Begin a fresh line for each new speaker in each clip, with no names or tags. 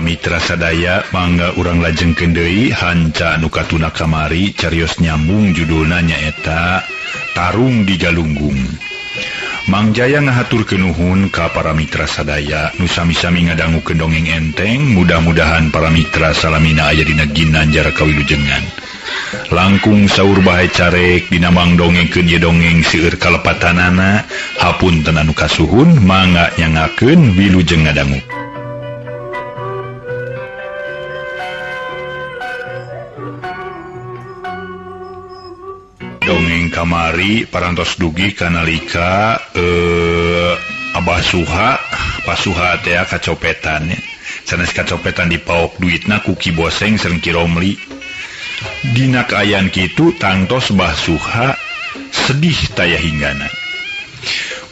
Mitra sadaya mangga urang lajengkeun deui hanca anu katuna kamari carios nyambung judulna nyaeta Tarung di Galunggung. Mang Jaya ngahaturkeun nuhun ka para mitra sadaya nu sami-sami ngadangukeun dongeng enteng, mudah-mudahan para mitra salamina aya dina ginanjar kawilujengan. Langkung saur bae carek dina mang dongengkeun ye dongeng seueur kalepatanana, hapunten anu kasuhun mangga nyangakeun wilujeng ngadangu. Dongeng kamari parantos dugi kanalika Abah Suha, Pasuha teh kacopetan nya. Sanes kacopetan dipaok duitna ku Ki Boseng sareng Ki Romli. Dina kaayaan kitu tangtos Bah Suha sedih taya hinggana.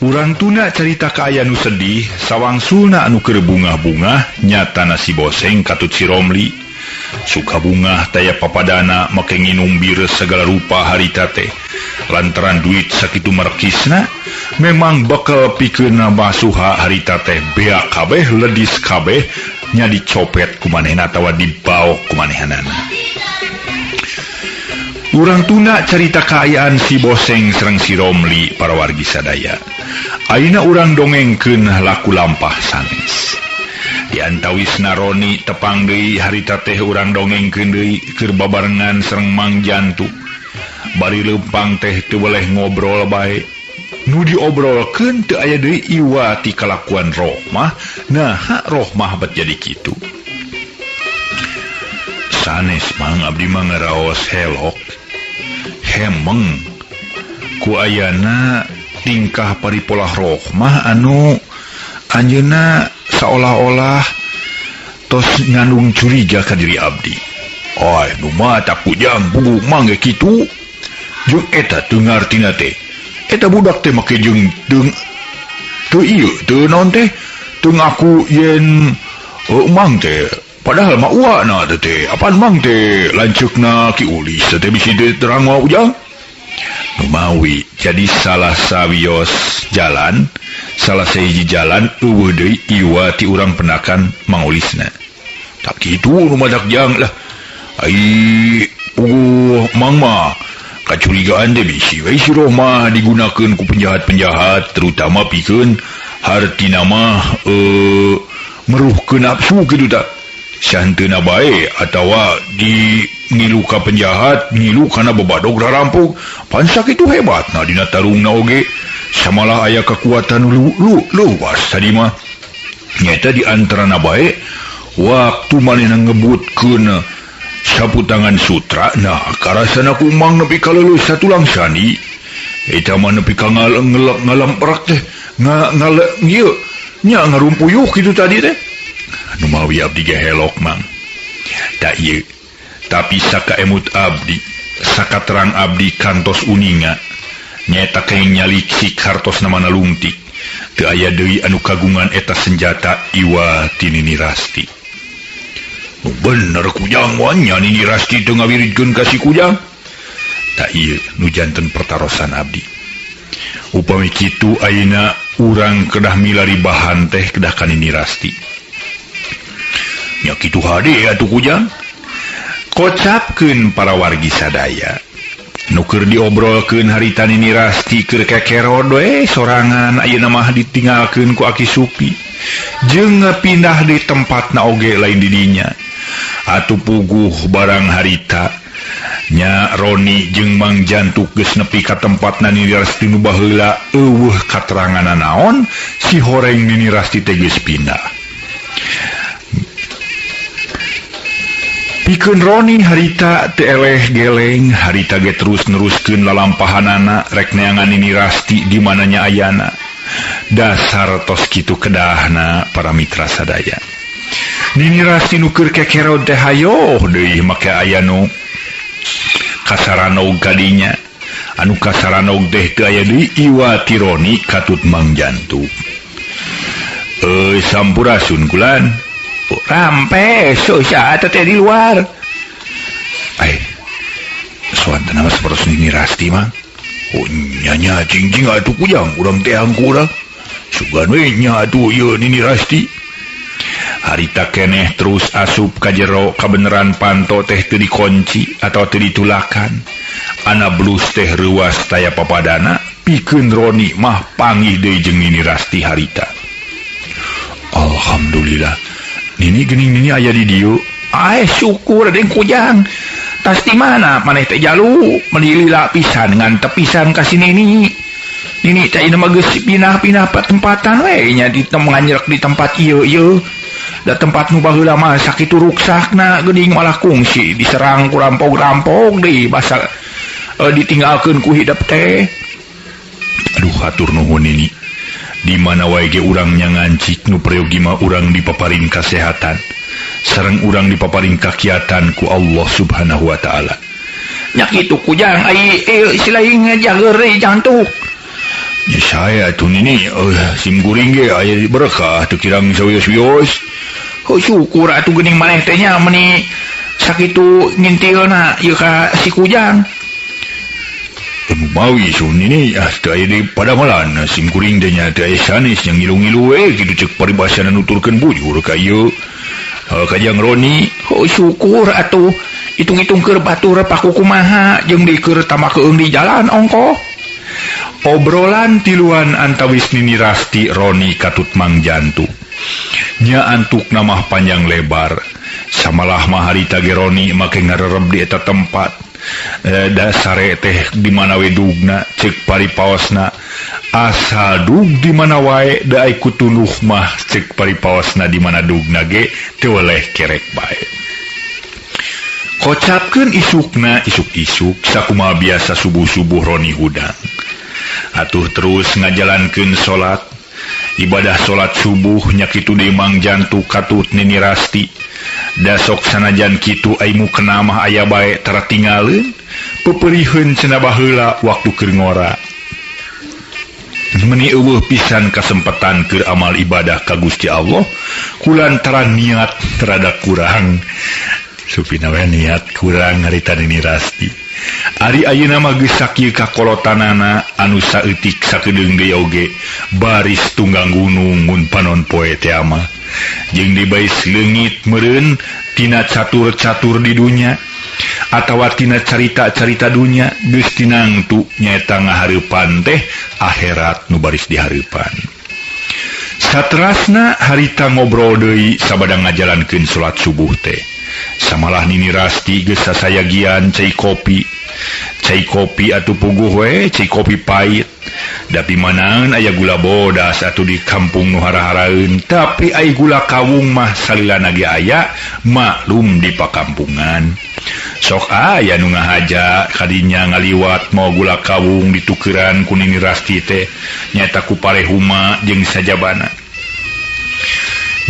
Urang tuna carita kaayaan nu sedih, sawangsulna anu keur bungah-bungah nyatana si Boseng katut si Romli. Suka bungah taya papadana make nginum bir segala rupa harita teh. Lantaran duit sakitu merekisna, memang bakal pikeunna Bah Suha harita teh beak kabeh ledis kabeh nya dicopet ku manehna atawa dibaok ku manehanana. Urang tuna carita kaayaan si Boseng sareng si Romli para wargi sadaya. Ayeuna urang dongengkeun laku lampah sanes. Diantawisna Roni tepang deui harita teh urang dongengkeun deui keur babarengan sareng Mang Jantu. Bari leumpang teh teu boleh ngobrol bae. Nu diobrolkeun teu aya deui iwa ti kalakuan Rohmah, naha Rohmah bet jadi kitu. Sanes Mang abdi mah ngaraos helok hemeng ku ayana tingkah paripolah Rohmah anu anjeunna seolah-olah tos ngandung curiga ka diri abdi. Ay, nu mata kujang bubu mangge kitu. Jeung eta teu ngartina teh. Eta budak teh make jeung teu ieu teu naon teh teu ngaku yen mang teh padahal mah uana teh apaan mang teh lanceukna Ki Ulis teh bisi terang mah ujang. Numawi jadi salah sawios jalan salah sahiji jalan eueuh deui iwa ti urang pendakan mangulisna. Tak kitu nu madak jang lah. Ai puguh mang mah kacurigaan teh bisi we si Rohmah digunakeun ku penjahat-penjahat terutama pikeun hartina mah meruhkeun nafsu kitu tah. Santeuna bae atawa di ngilu ka penjahat ngilu kana babadog rarampok pan sakitu hebatna dina tarungna oge samalah aya kekuatan lu luas tadi mah nyata di antarana bae waktu manehna ngebutkeun sapu tangan sutra nah karasana ku mang nepi ka leuleus satulang sani eta mah nepi ka ngalemprak teh ngale ieu nya ngarumpuyuh kitu tadi teh. Numawi abdi ge helok mang tak ieu tapi saka emut abdi saka terang abdi kantos uninga nyaeta keng nyaliksik hartosna mana lungtik teu aya deui anu kagungan eta senjata iwa ti Nini Rasti. Nu bener kujang wan nya Nini Rasti teu ngawiridkeun ka si kujang. Tak ieu nu janten pertarosan abdi. Upami kitu ayeuna urang kedah milari bahan teh kedah ka Nini Rasti. Nya kitu hade atuh kujang. Kocapkeun para wargi sadaya. Nu keur diobrolkeun harita Nini Rasti keur kekerod we sorangan ayeuna mah ditinggalkeun ku Aki Supi. Jeung pindah di tempatna oge lain di dinya. Atuh puguh barang harita nya Roni jeung Mang Jantuk geus nepi ka tempatna Nini Rasti nu baheula eueuh kateranganna naon si horeng Nini Rasti teh geus pindah. Pikeun Roni harita teu eleh geleng harita ge terus neruskeun lalampahanana rek neangan Nini Rasti di mananya ayana. Dasar tos kitu kedahna para mitra sadaya. Nini Rasti nu keur kekerod teh hayoh deui make aya nu kasaranog kadinya. Anu kasaranog teh teu aya deui iwa ti Roni katut Mang Jantuk. Sampurasun kulan. Rampe susah teh di luar. Ai soanten mah sapertos Nini Rasti mah. Oh nya nya cing-cing atuh kujang urang teh hangkura. Sugan we nya atuh ieu Nini Rasti. Harita keneh terus asup ka jero kabeneran panto teh teu dikunci atau teu ditulakan. Ana blus teh reuas taya papadana pikeun Roni mah panggih deui jeung Nini Rasti harita. Alhamdulillah. Nini geuning nini aya di dieu. Ae syukur deng kujang. Tas di mana maneh teh jalu meuni lila pisan ngan tepisan ka si Nini. Nini teh ieu mah geus pindah-pindah patempatan we nya di nganjrek di tempat ieu ieu. Da tempat nu baheula mah sakitu ruksakna geuning malah kungsi diserang ku rampok-rampok deui basa ditinggalkeun ku hidep teh. Aduh hatur nuhun Nini. Di mana wae ge urang nya ngancik nu peryogi mah urang dipaparin kasehatan. Sareng urang dipaparin kakiatan ku Allah Subhanahu wa taala. Nya kitu kujang ai ieu ngajager deui jantuk. Nya saya atuh Nini sim kuring ge aya berkah teu kirang sawios-wios. Heuh syukur atuh geuning maneh teh nya meuni sakitu ngintilna ieu ka si kujang. Mawi sun ini ah teu aya di padamalan sim kuring teh nya teu aya sanes yang ngilu-ngilu we kitu cek paribasana nuturkeun bujur ka ieu. Kajang Roni, oh syukur atuh hitung-hitung keur batur paku kumaha jeung di keur tambah keung di jalan ongkoh. Obrolan tiluan antawis Nini Rasti Roni katut Mang Jantu. Nya antuk namah panjang lebar. Samalah mah harita ge Roni make ngarereb di eta tempat. Dasare teh di mana we dugna cek paripaosna asa dug di mana wae da ai kutunduh mah cek paripaosna di mana dugna ge teu weleh kerek bae. Kocapkeun isukna isuk-isuk sakumaha biasa subuh-subuh Roni hudang. Atuh terus ngajalankeun salat ibadah salat subuh nya kitu deui Mang Jantu katut Nini Rasti. Dasok sanajan kitu ai mukena mah aya bae tara tingaleun peperiheun cenah baheula waktu keur ngora. Meuni eueuh pisan kasempatan keur amal ibadah ka Gusti Allah kulantaran niat rada kurang. Supina we niat kurang harita Nini Rasti. Ari ayeuna mah geus sakieu kakolotanana anu saeutik sakedeung deui oge baris tunggang gunung mun panon poe teh mah. Jeung dibais leungit meureun tina catur-catur di dunya atawa tina carita-carita dunya geus tinangtu nyaeta ngahareupan teh akhirat nu baris dihareupan. Saterasna harita ngobrol deui sabada ngajalankeun salat subuh teh. Samalah Nini Rasti geus sasayagian cai kopi. Cai kopi atuh puguh we cai kopi pahit. Tapi manaeun aya gula bodas atuh di kampung nu hara-haraeun, tapi ai gula kawung mah salilana ge aya maklum di pakampungan. Sok aya nu ngahaja kadinya ngaliwat mau gula kawung ditukeran ku Nini Rasti teh nyaeta ku parehuma jeung sajabana.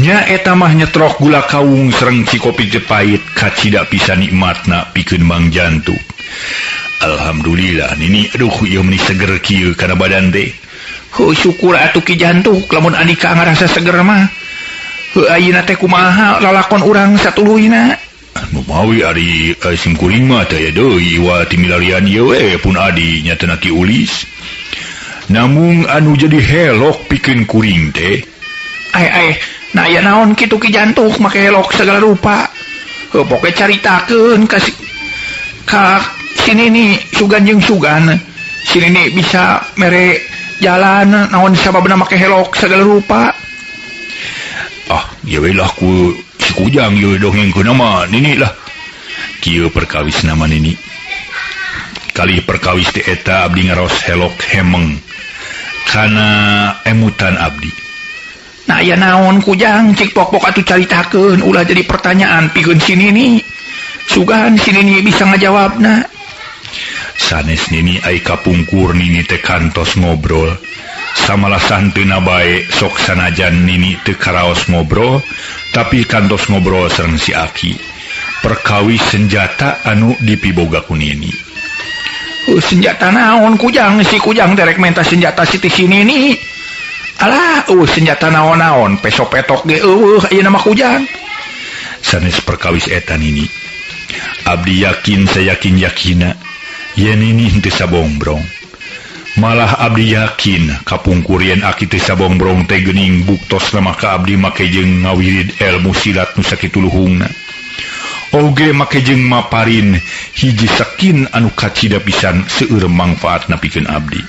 Nya eta mah nyetrok gula kawung sareng cikopi jepait kacida pisan nikmatna pikeun Mang Jantu. Alhamdulillah Nini aduh ieu meuni seger kieu kana badan teh. Heuh syukur atuh Ki Jantuk lamun Andika ngarasa seger mah. Heuh ayeuna teh kumaha lalakon urang satuluyna? Anu mawi ari sim kuring mah teh aya deui wa timilarian ieu we pun adi nya teu Ki Ulis. Namung anu jadi helok pikeun kuring teh. Ai ai nah aya naon kitu Ki Jantuk make helok segala rupa. Heuh pokoke caritakeun ka ka sini nih sugan jeung sugan. Sini nih bisa mere jalan naon sababna make helok segala rupa. Ah, ieu we lah ku si Kujang ieu dongengkeun mah Nini lah. Kieu perkawis nama Nini. Kali perkawis teh eta abdi ngaros helok hemeng kana emutan abdi. Nah aya naon Kujang cik pok-pok atuh caritakeun ulah jadi pertanyaan pikeun si Nini. Sugan si Nini bisa ngajawabna. Sanes Nini ai kapungkur Nini teh kantos ngobrol. Samalah santeuna bae sok sanajan Nini teu karaos ngobrol tapi kantos ngobrol sareng si Aki. Perkawis senjata anu dipiboga ku Nini. Senjata naon Kujang si Kujang derek menta senjata si ti si Nini. Alah, senjata naon-naon peso petok ge eueuh ayeuna mah Kujang. Sanes perkawis eta Nini. Abdi yakin sayakin-yakina yen Nini henteu sabongbrong. Malah abdi yakin kapungkur yen aki teh sabongbrong teh geuning buktosna mah ka abdi make jeung ngawirid ilmu silat nu sakitu luhungna. Oge make jeung maparin hiji sakin anu kacida pisan seueur mangfaatna pikeun abdi.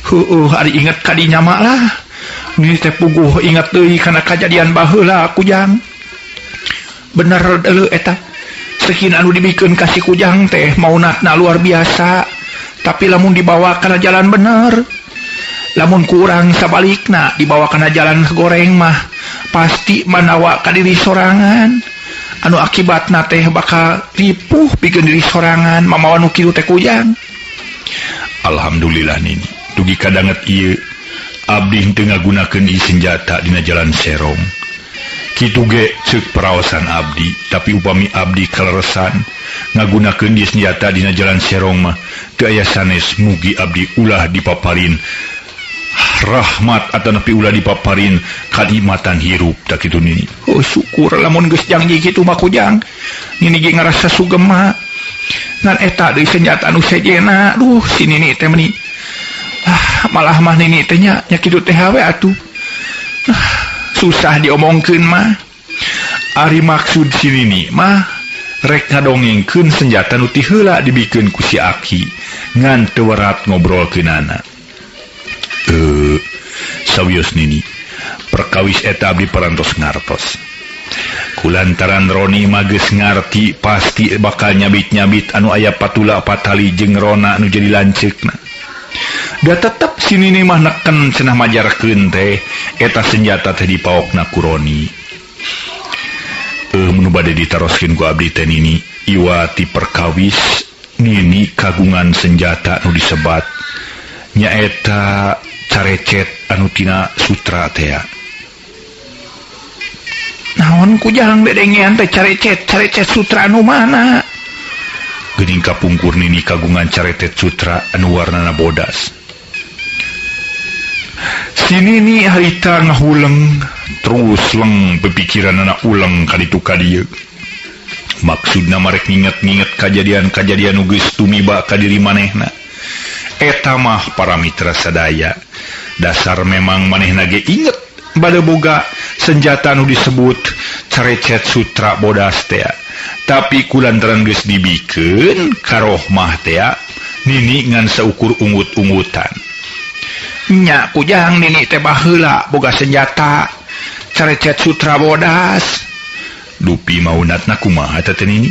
Heueuh ari inget ka dinya mah lah. Nini teh puguh inget deui kana kajadian baheula Kujang. Bener deuleu eta. Sakin anu dibikeun ka si Kujang teh maunatna luar biasa. Tapi lamun dibawa kana jalan bener, lamun kurang sabalikna dibawa kana jalan goreng mah pasti manawa ka diri sorangan anu akibatna teh bakal ripuh pikeun diri sorangan mamawa nu kitu teh Kujang. Alhamdulillah Nini dugi kadanget ieu abdi henteu ngagunakeun ieu senjata dina jalan serong. Kitu ge ceuk paraosan abdi, tapi upami abdi kaleresan ngagunakeun ieu senjata dina jalan serong mah teu aya sanes mugi abdi ulah dipaparin rahmat atanapi ulah dipaparin kanikmatan hirup tak kitu Nini. Oh syukur lamun geus janji kitu mah Kujang. Nini ge ngarasa sugema. Ngan eta deui senjata anu sejena. Duh si Nini teh meuni. Ah malah mah Nini teh nya nya kitu teh we atuh. Susah diomongkeun mah. Ari maksud si Nini mah rek ngadongengkeun senjata nu ti heula dibikeun ku si aki ngan teu werat ngobrolkeunana. Sawios Nini perkawis eta abdi parantos ngartos. Kulantaran Roni mah geus ngarti pasti bakal nyabit-nyabit anu aya patula patali jeung Rona nu jadi lanceukna. Da tetep si Nini mah neken cenah majarkeun teh eta senjata teh dipaokna ku Roni. Nu bade ditaroskeun ku abdi teh Nini iwati perkawis Nini kagungan senjata nu disebat nyaeta carecet anu tina sutra teh. Naon Kujang dedengean teh carecet carecet sutra anu mana? Geuning kapungkur Nini kagungan caretet sutra anu warnana bodas. Si Nini harita ngahuleng terus leng pipikiranana uleng ka ditu ka dieu. Maksudna marek nginget-nginget kajadian-kajadian nu geus tumiba ka diri manehna. Eta mah para mitra sadaya. Dasar memang manehna ge inget bade boga senjata nu disebut carecet sutra bodas teh. Tapi kulantaran geus dibikeun ka Rohmah teh Nini ngan saukur ungut-ungutan. Nya Kujang Nini teh baheula boga senjata carecet sutra bodas. Dupi maunatna kumaha teh Nini?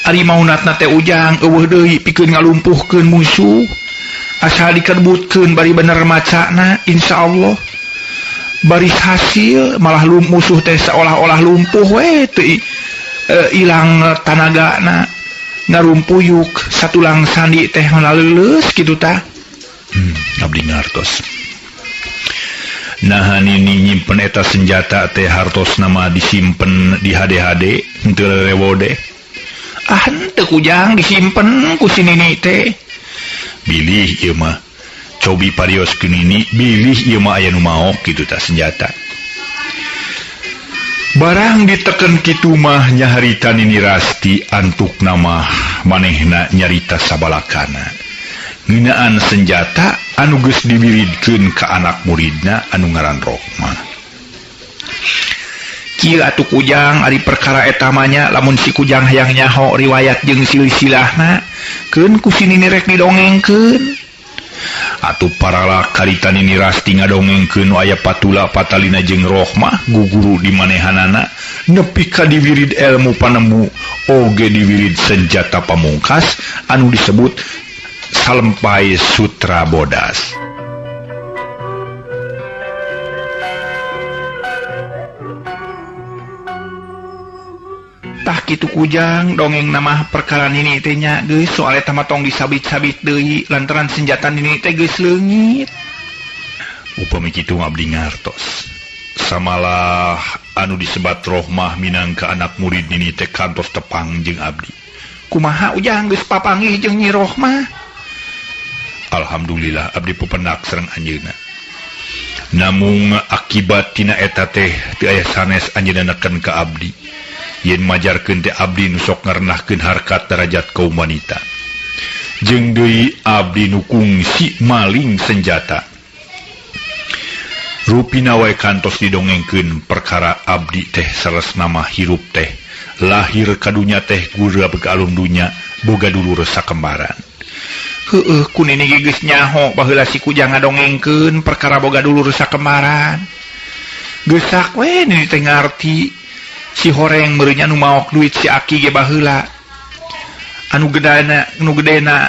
Ari maunatna teh Ujang eueuh deui pikeun ngalumpuhkeun musuh. Asal dikerbutkeun bari bener macana insyaallah baris hasil malah musuh teh seolah-olah lumpuh we teu ilang tanagana ngarumpuyuk satulang sandi teh ngaleuleus kitu tah. Abdi ngartos. Nah Nini nyimpen eta senjata teh hartos nama disimpen di HD-HD henteu rewode. Ah henteu Kujang disimpen ku si Nini teh. Bilih ieu mah cobi parioskeun Nini bilih ieu mah aya nu maok kitu tah senjata. Barang diteken kitu mah nyaharita Nini Rasti antuk nama manehna nyarita sabalakana. Ngeunaan senjata anu geus diwiridkeun ka anak muridna anu ngaran Rohmah. Kieu atuh Kujang ari perkara eta mah nya lamun si Kujang hayang nyaho riwayat jeung silsilahna keun ku si Nini rek didongengkeun. Atuh parala karita Nini Rasti ngadongengkeun nu aya patula patalina jeung Rohmah guguru di manehanana nepi ka diwirid ilmu panemu oge diwirid senjata pamungkas anu disebut salempai sutra bodas. Tah kitu Kujang dongeng nama perkara Nini teh nya geus soal eta mah tong disabit-sabit deui lantaran senjata Nini teh geus leungit. Upami kitu abdi ngartos. Samalah anu disebat Rohmah minangka anak murid Nini teh kantos tepang jeung abdi. Kumaha Ujang geus papanggih jeung Nyi Rohmah? Alhamdulillah abdi pependak sareng anjeunna. Namung akibat tina eta teh teu aya sanes anjeunna neken ka abdi. Yen majarkeun teh abdi nu sok ngarenahkeun harkat darajat kaum wanita. Jeung deui abdi nu kungsi maling senjata. Rupina wae kantos didongengkeun perkara abdi teh saleresna mah hirup teh lahir ka dunya teh gurab ka alum dunya boga dulur sakembaran. Heueuh ku nini ge geus nyaho baheula si Kujang ngadongengkeun perkara boga dulur sakembaran. Geusak we nini teh ngarti si horeng meureun nya nu maok duit si aki ge baheula. Anu gedana nu gedena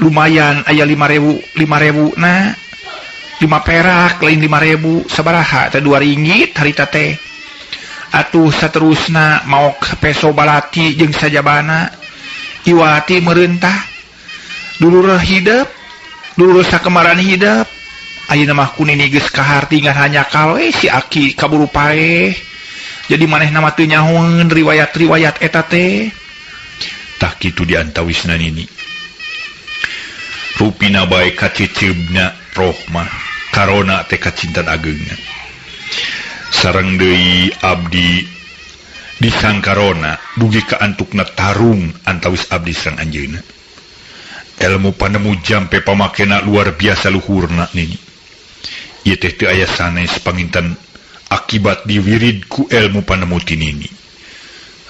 lumayan aya 5000 5000 na 5 perak lain 5000 sabaraha teh 2 ringgit harita teh. Atuh saterusna maok peso balati jeung sajabana Iwati meureun tah dulur hidep dulur sakembaran hidep. Ayeuna mah ku nini geus kaharti ngan hanyakal we si aki kaburu paeh. Jadi manehna mah teu nyahoeun riwayat-riwayat eta teh. Tah kitu diantawisna nini. Rupina bae kaceceubna Rohmah karona teh kacintan ageungna. Sareng deui abdi disangkarona dugi ka antukna tarung antawis abdi sareng anjeunna. Ilmu panemu jampe pamakena luar biasa luhurna nini. Ieu teh teu aya sanes panginten akibat diwirid ku ilmu panemu ti nini.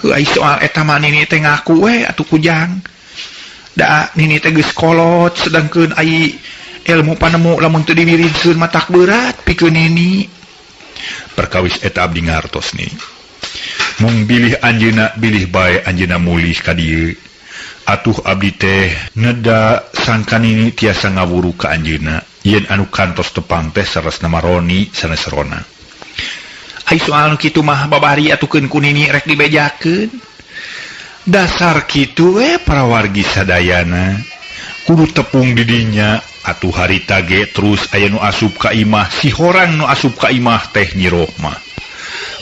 Heuh ai soal eta mah nini teh ngaku we atuh Kujang. Da nini teh geus kolot sedangkeun ai ilmu panemu lamun teu diwiridkeun mah tak berat pikeun nini. Perkawis eta abdi ngartos nini. Mung bilih anjeunna bilih bae anjeunna mulih ka dieu. Atuh abdi teh neda sangka nini tiasa ngawuru ka anjeunna yen anu kantos tepang teh saleresna mah Roni sanes Rona. Ai soal nu kitu mah babari atukeun ku nini rek dibejakeun. Dasar kitu we para wargi sadayana. Kudu tepung di dinya atuh harita ge terus aya nu asup ka imah si horang nu asup ka imah teh Nyi Rohmah.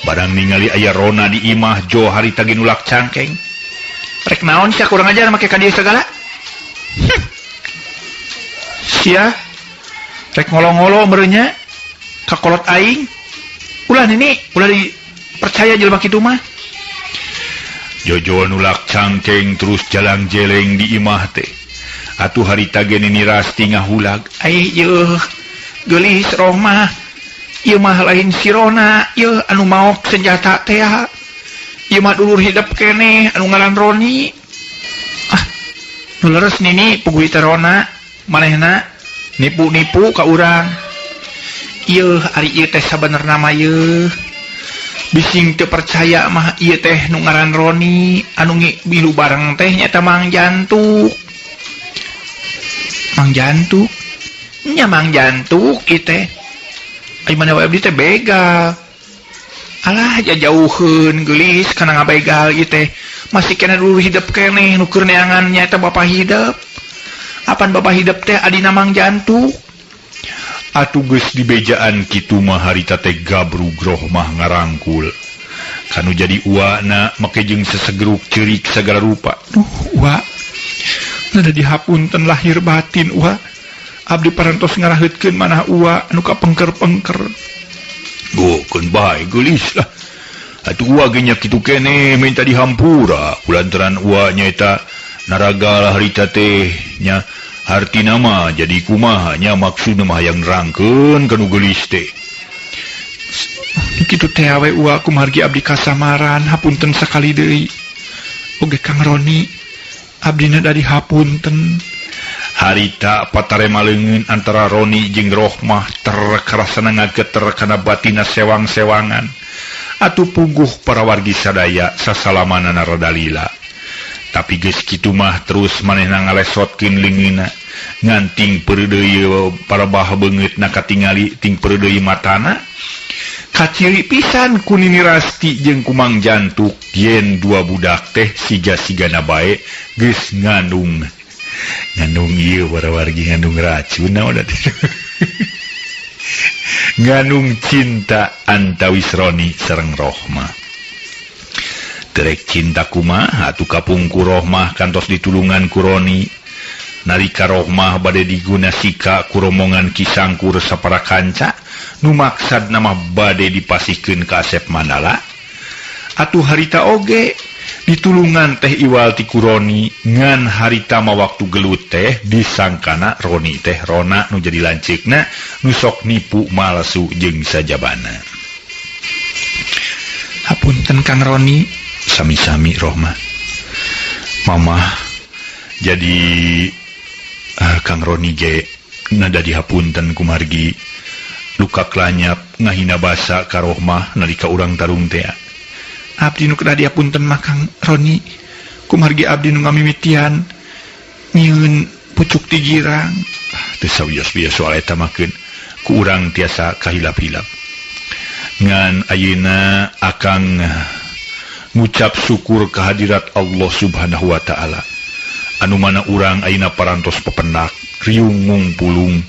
Barang ningali aya Rona di imah jo harita ge nulak cangkeng. Rek naon sia kurang ajar make ka dieu sagala? Sia rek ngolo-ngolo meureun nya ka kolot aing. Ulah nini, ulah dipercaya jelema kitu mah. Jojo nulak cangkeng terus jalang jeleng di imah teh. Atuh harita ge nini Rasti ngahulag. Ai yeuh geulis Rohmah. Ieu mah lain si Rona, ieu anu maok senjata teh. Ieu mah dulur hidep keneh anu ngaran Roni. Ah, nu leres nini puguh teh Rona manehna nipu-nipu ka urang. Ieu ari ieu teh sabenerna mah ieu. Bising teu percaya mah ieu teh nu ngaran Roni anu milu bareng teh nyaeta Mang Jantuk. Mang Jantuk? Nya Mang Jantuk ieu teh. Ai mana wae abdi teh begal. Alah jajauheun geulis kana ngabegal ieu teh. Masih keneh dulur hidep keneh nu keur neangan nyaeta bapa hidep. Apan bapa hidep teh adina Mang Jantuk? Atuh geus dibejaan kitu mah harita teh gabrug Rohmah ngarangkul. Kanu jadi uana make jeung sesegeruk ceurik sagala rupa. Duh ua. Nada dihapunten lahir batin ua. Abdi parantos ngaraheutkeun manah ua anu kapengker-pengker. Gokeun bae geulis lah. Atuh ua ge nya kitu keneh minta dihampura kulantaran ua nyaeta naragal harita teh nya hartina mah jadi kumaha nya maksudna mah hayang nerangkeun ka nu geulis teh. Kitu teh we ua kumargi abdi kasamaran hapunten sakali deui. Oge Kang Roni abdina dari hapunten. Harita patarema leungeun antara Roni jeung Rohmah terkarasana ngageter kana batina sewang-sewangan. Atuh puguh para wargi sadaya sasalamanana rada lila. Tapi geus kitu mah terus manehna ngalesotkeun leungeunna nganting peureudeuy parabah beungeutna katingali ting peureudeuy matana. Kaciri pisan ku Nini Rasti jeung ku Mang Jantuk yen dua budak teh siga-sigana bae geus ngandung. Ngandung ieu para wargi ngandung racun naon teh. Ngandung cinta antawis Roni sareng Rohmah. Terek cinta kumaha atuh kapungkur Rohmah kantos ditulungan ku Roni. Nalika Rohmah bade diguna sika ku rombongan Ki Sangkur sapara kanca nu maksad nama bade dipasihkeun ka Asep Mandala. Atuh harita oge Ditulungan teh iwal ti ku Roni ngan harita mah waktu gelut teh disangkana Roni teh Rona nu jadi lanceukna nu sok nipu malsu jeung sajabana. Hapunten Kang Roni, sami-sami Rohmah. Mamah jadi Kang Roni ge nada dihapunten kumargi luka klanyap ngahina basa ka Rohmah nalika urang tarung teh. Abdi nu kedah dihapunten mah Kang Roni, kumargi abdi nu ngamimitian nyieun pucuk ti girang. Teu sawios-wios soal eta mah keun ku urang tiasa kahilap-hilap. Ngan ayeuna akang ngucap syukur kehadirat Allah Subhanahu wa taala. Anu mana urang ayeuna parantos pepenak riung mungpulung.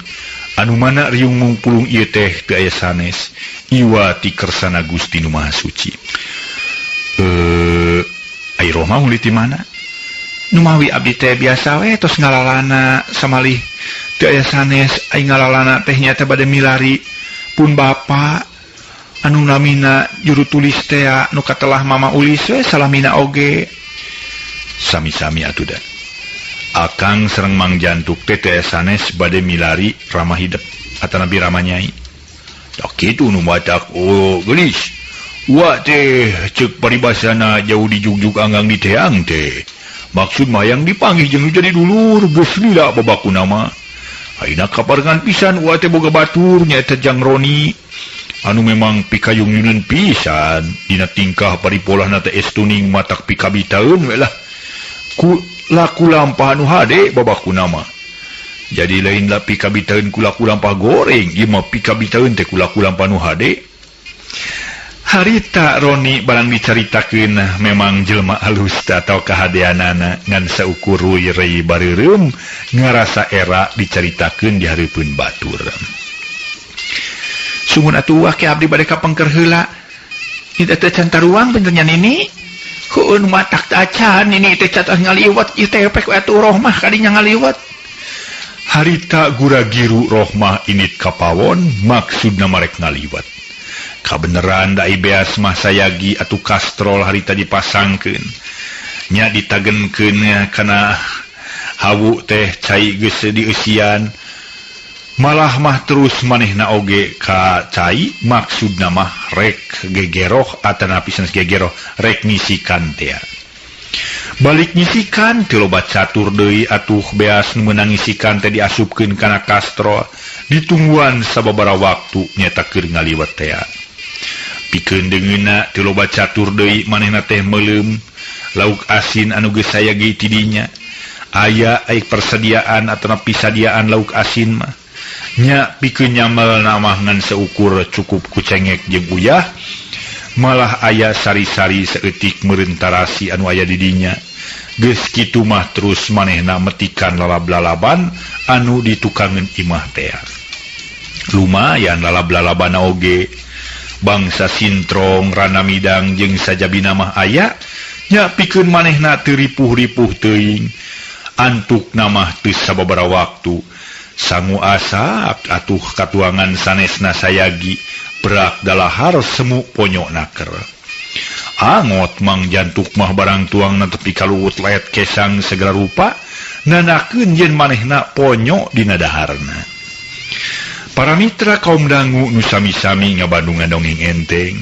Anu mana riung mungpulung ieu teh teu aya sanes iwa ti kersana Gusti Nu Maha Suci. Ai Rohmah meuli ti mana? Numawi abdi teh biasa we tos ngalalana samalih teu aya sanes ai ngalalana teh nyata bade milari pun bapa anu namina juru tulis teh nu katelah Mama Ulis we salamina oge. Sami-sami atuh da. Akang sareng Mang Jantuk teh teu aya sanes bade milari ramah hidep atanapi ramah nyai. Tak kitu nu matak oh geulis. Wa teh ceuk paribasana jauh dijugjug anggang di teang teh. Maksud mah yang dipanggih jeung nu jadi dulur geus lila babakuna mah. Ayeuna kaparengan pisan wa teh boga batur nyaeta Jang Roni. Anu memang pikayung-yunun pisan dina tingkah paripolahna teh estuning matak pikabitaeun we lah. Ku laku lampah anu hade babakuna mah. Jadi lain lah pikabitaeun ku laku lampah goreng, ieu mah pikabitaeun teh ku laku lampah nu hade. Harita Roni barang dicaritakeun memang jelema alus atau kahadeanana ngan saukur ruy rei bareureum ngarasa era dicaritakeun di hareupeun batur. Sungguh atuh wah ke abdi bade ka pengker heula. Ieu teh can taruang bener nya nini. Heueun matak teh acan nini teh cat ngaliwat ieu teh pek atuh Rohmah kadinya ngaliwat. Harita gura-giru Rohmah init ka pawon maksudna marek ngaliwat. Kabeneran da beas mah sayagi atuh kastrol harita dipasangkeun. Nya ditagenkeun kana hawu teh cai geus dieusian. Malah mah terus manehna oge ka cai maksudna mah rek gegeroh atanapi sanes gegeroh rek ngisikan teh. Balik ngisikan teu loba catur deui atuh beas nu meunang ngisikan teh diasupkeun kana kastrol ditungguan sababaraha waktu nyaeta keur ngaliwet teh. Pikeun deungeunna teu loba catur deui manehna teh meuleum lauk asin anu geus sayagi ti dinya. Aya ai persediaan atanapi pisadiaan lauk asin mah. Nya pikeun nyamelna mah ngan seukur cukup ku cengek jeung uyah. Malah aya sari-sari saeutik meureun tarasi anu aya di dinya. Geus kitu mah terus manehna metikan lalab-lalaban anu ditukangeun imah teh. Lumayan lalab-lalabana oge. Bangsa sintrong, rana midang jeung sajabina mah aya, nya pikeun manehna teu ripuh-ripuh teuing. Antukna mah teu sababaraha waktu. Sangu asak atuh katuangan sanesna sayagi berak dalahar semu ponyok naker. Angot Mang Jantuk mah barang tuangna tepi ka luwut laet kesang segala rupa nanakeun yen manehna ponyok dina daharna. Para mitra kaum dangu nu sami-sami ngabandungan dongeng enteng.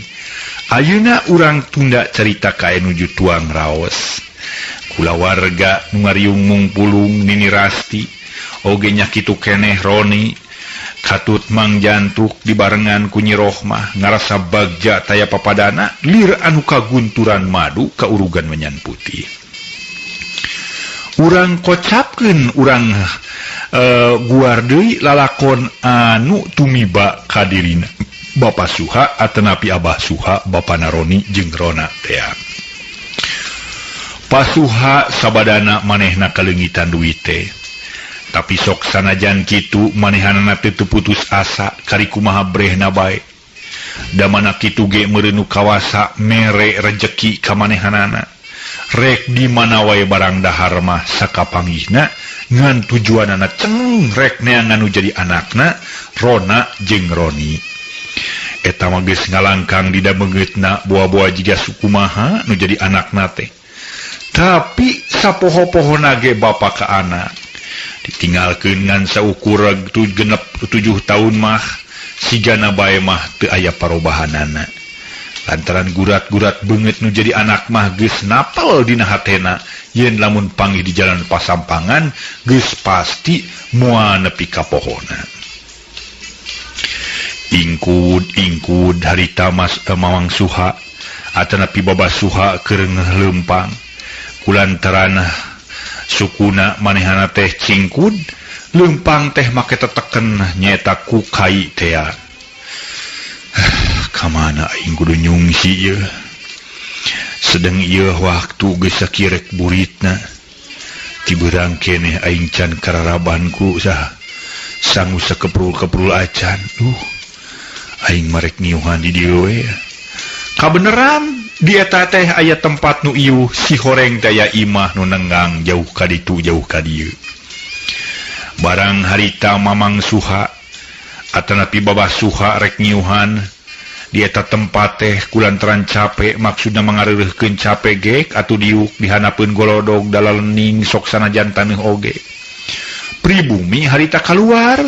Ayeuna urang tunda carita kae nuju tuang raos. Kulawarga nu ngariung mungpulung Nini Rasti oge nya kitu keneh Roni katut Mang Jantuk dibarengan ku Nyi Rohmah ngarasa bagja taya papadana lir anu kagunturan madu kaurugan menyan putih. Urang kocapkeun urang guar deui lalakon anu tumiba ka dirina Bapa Suha atanapi Abah Suha Bapana Roni jeung Rona tea. Pasuha sabadana manehna kaleungitan duit teh. Tapi sok sanajan kitu manehanana teu putus asa kari kumaha brehna bae. Da mana kitu ge meureun nu kawasa mere rejeki ka manehanana. Rek di mana wae barang dahar mah sakapanggihna ngan tujuanana ceng rek neangan nu jadi anakna Rona jeung Roni. Eta mah geus ngalangkang di dabeungeutna boa-boa jiga sukumaha nu jadi anakna teh. Tapi sapoho-pohona ge bapa ka anak ditinggalkeun ngan saukur 67 tahun mah sigana bae mah teu aya parobahanana. Lantaran gurat-gurat beungeut nu jadi anak mah geus napel dina hatena yen lamun panggih di jalan pasampangan geus pasti moal nepi ka pohona. Ingkud-ingkud harita mas Mamang Suha atanapi Baba Suha keur leumpang kulantaran sukuna manehana teh cingkud leumpang teh make teteken nyaeta ku kai tea. Kamana aing kudu nyungsi ieu? Sedeng ieu waktu geus sakirek buritna. Ti beurang keneh aing can kararaban ku saha sangu sakeprul-keprul acan. Aing marek ngiuhan di dieu we. Kabeneran di eta teh aya tempat nu iuh si horeng teh aya imah nu nenggang jauh ka ditu jauh ka dieu. Barang harita Mamang Suha atanapi Baba Suha rek ngiuhan di eta tempat teh kulantaran capek maksudna mangareureurkeun capek gek atuh diuk dihanapeun golodog dalalening sok sanajan taneuh oge. Pribumi harita kaluar.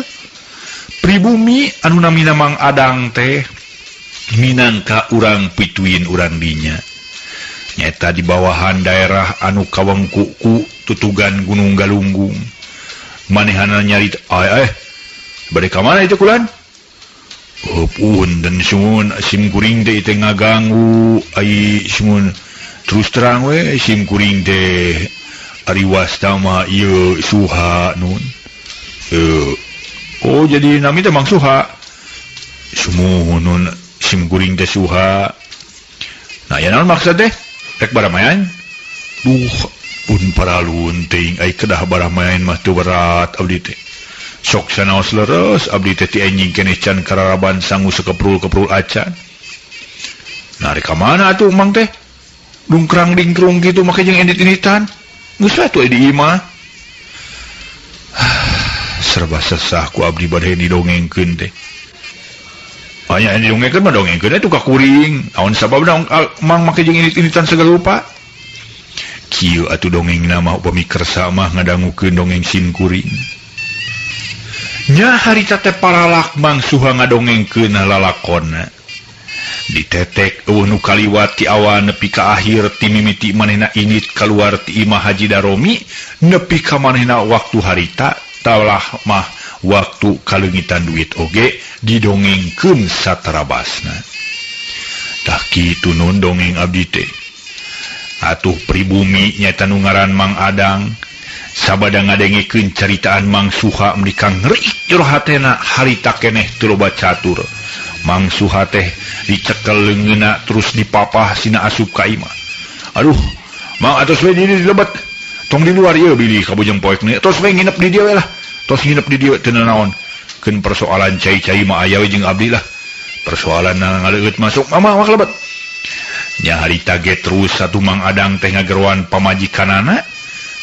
Pribumi anu namina Mang Adang teh minangka urang pituin urang dinya. Nyata di bawahan daerah anu kawengkuku tutugan Gunung Galunggung. Manehana nyarit bade ka mana itu kulan? Punten sumun sim kuring teh teh ngaganggu ai sumun terus terang we sim kuring teh ari wasta mah ieu Suha nun. Oh jadi nami teh Mang Suha. Sumuhun nun sim kuring teh Suha. Nah ya naon maksud teh? Rek baramayan? Duh pun paralun teuing ai kedah baramayan mah teu berat abdi teh. Sok sanaos leres abdi teh ti anjing keneh can kararaban sangu sakeprul-keprul acan. Nah rek ka mana atuh Mang teh? Dungkrang dingkrung kitu make jeung indit-inditan. Geus we atuh di imah. Serba sesah ku abdi bade didongengkeun teh. Aya didongengkeun mah dongengkeun atuh ka kuring. Naon sababna Mang make jeung indit-inditan segala rupa? Kieu atuh dongengna mah upami kersa mah ngadangukeun dongeng sim kuring. Nya harita teh paralak Mang Suha ngadongengkeun lalakonna. Ditetek eueuh nu kaliwat ti awal nepi ka akhir ti mimiti manehna indit kaluar ti imah Haji Daromi nepi ka manehna waktu harita talah mah waktu kaleungitan duit oge didongengkeun satarabasna. Tah kitu nun dongeng abdi teh. Atuh pribumi nyaeta nu ngaran Mang Adang sabada ngadengikeun caritaan Mang Suha meuni kangreik jero hatena harita keneh teu loba catur. Mang Suha teh dicekel leungeunna terus dipapah sina asup ka imah. Aduh, Mang atos we di lebet. Tong di luar ieu bilih kabujeng poek nih. Tos we nginep di dieu we lah. Tos nginep di dieu teu nanaon. Keun persoalan cai-cai mah aya we jeung abdi lah. Persoalan ngaleueut masuk mama mah lebet. Nya harita ge terus satu Mang Adang teh ngageroan pamajikanana.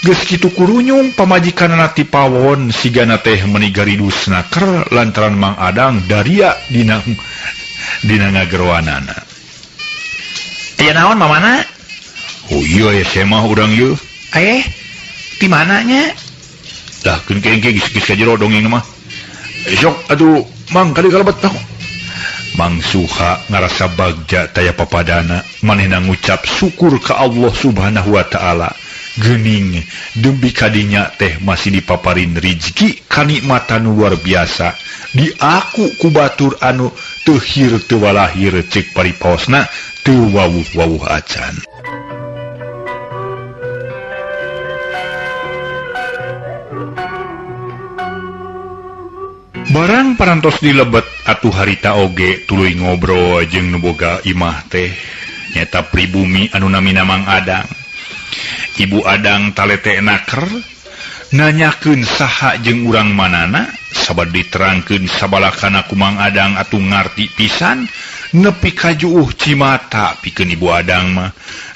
Geus kitu kurunyung pamajikanana ti pawon sigana teh meuni garidus naker lantaran Mang Adang daria dina ngageroanana. Aya naon mamana? Oh iya ya semah urang ieu. Ti mana nya? Dah keun ke engke geus ka jero dongeng mah. Sok atuh Mang kali kalebet tah. Mang Suha ngarasa bagja taya papadana manehna ngucap syukur ka Allah Subhanahu wa taala. Geuning demi kadinya teh masih dipaparin rizki kanikmatan luar biasa diaku ku batur anu teu hir teu walahir ceuk paripaosna teu wawuh-wawuh acan. Barang parantos dilebet atuh harita oge tuluy ngobrol jeung nu boga imah teh nyaeta pribumi anu namina Mang Adang. Ibu Adang talete naker nanyakeun saha jeung urang manana sabad diterangkeun sabalakana ku Mang Adang atuh ngarti pisan nepi ka juuh cimata pikeun Ibu Adang mah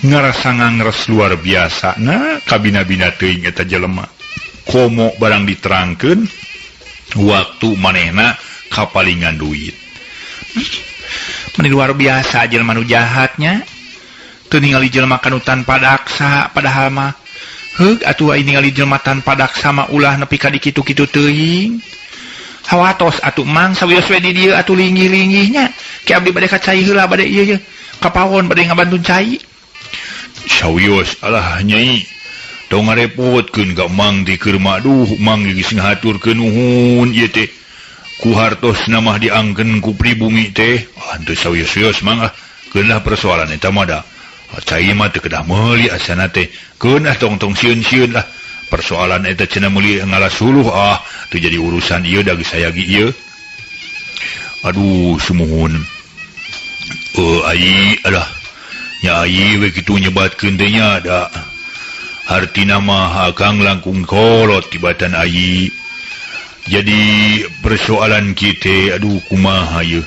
ngarasa ngangres luar biasa na kabina-bina teuing eta jelema komo barang diterangkeun waktu manehna kapalingan duit. Meni luar biasa jelema nu jahatnya.
Teu ningali jelema kanu tanpa daksa padahal mah heug atuh ai ningali jelema tanpa daksa mah ulah nepi ka dikitu-kitu teuing. Hawatos atuh Mang sawios we di dieu atuh linggih-linggihnya. Ke abdi bade ka cai heula bade ieu ye. Ka pawon bade ngabantun cai.
Sawios alah nyai tong ngarepotkeun ka Mang teh keur mah duh Mang geus ngahaturkeun nuhun ieu teh. Ku hartosna mah diangkeun ku pribumi teh. Ah henteu sawios-wios Mang ah. Keun lah persoalan eta mah da. Cai mah teu kedah meuli asana teh. Keun ah tong-tong sieun-sieun lah. Persoalan eta cenah meuli ngalah suluh ah teu jadi urusan ieu da geus sayagi ieu. Aduh sumuhun. Ai alah nya ai we kitu nyebatkeun teh nya da. Hartina mah akang langkung kolot tibatan ai. Jadi persoalan kita aduh kumaha ieu.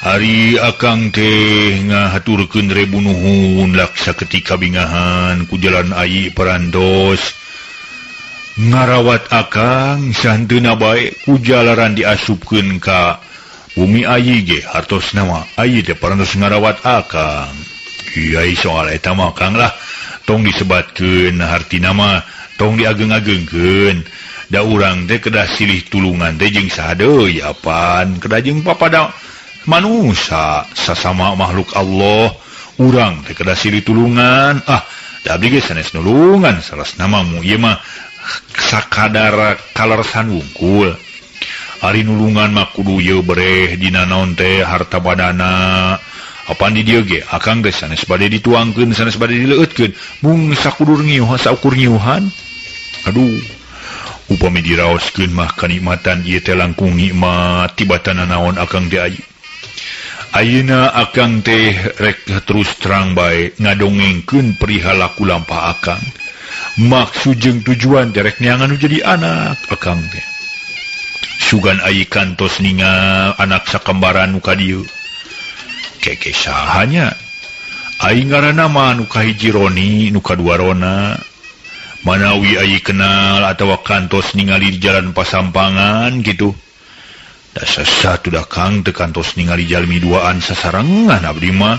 Ari akang teh ngahaturkeun rebu nuhun laksa ketika bingahan ku jalan ai parantos ngarawat akang sahenteuna bae ku jalaran diasupkeun ka bumi ai ge hartosna mah ai teh parantos ngarawat akang. Ieu soal eta mah Kang lah tong disebatkeun hartina mah tong diageng-agengkeun. Da urang teh kedah silih tulungan teh jeung saha deui apan kedah jeung papada manusia sasama makhluk Allah urang teh kedah silih tulungan. Ah da abdi ge sanes nulungan salah namamu ieu mah sakadar kalersan wungkul. Ari nulungan mah kudu ieu bereh dina naon teh harta badana. Apan di dieu ge akang geus sanes bade dituangkeun sanes bade dileueutkeun mung sakudur ngiuhan saukur ngiuhan. Aduh upami diraoskeun mah kanikmatan ieu teh langkung nikmat tibatan naon akang teh ayeuna. Ayeuna akang teh rek terus terang bae ngadongengkeun perihal laku lampah akang. Maksud jeung tujuan teh rek neangan nu jadi anak akang teh. Sugan ai kantos ningal anak sakembaran nu ka dieu. Keke sahanya? Ai ngaranna mah nu kahiji Roni, nu kadua Rona. Manawi ai kenal atawa kantos ningali di jalan pasampangan gitu. Da sesat udah Kang teu kantos ningali jalmi duaan sasarengan abdi mah.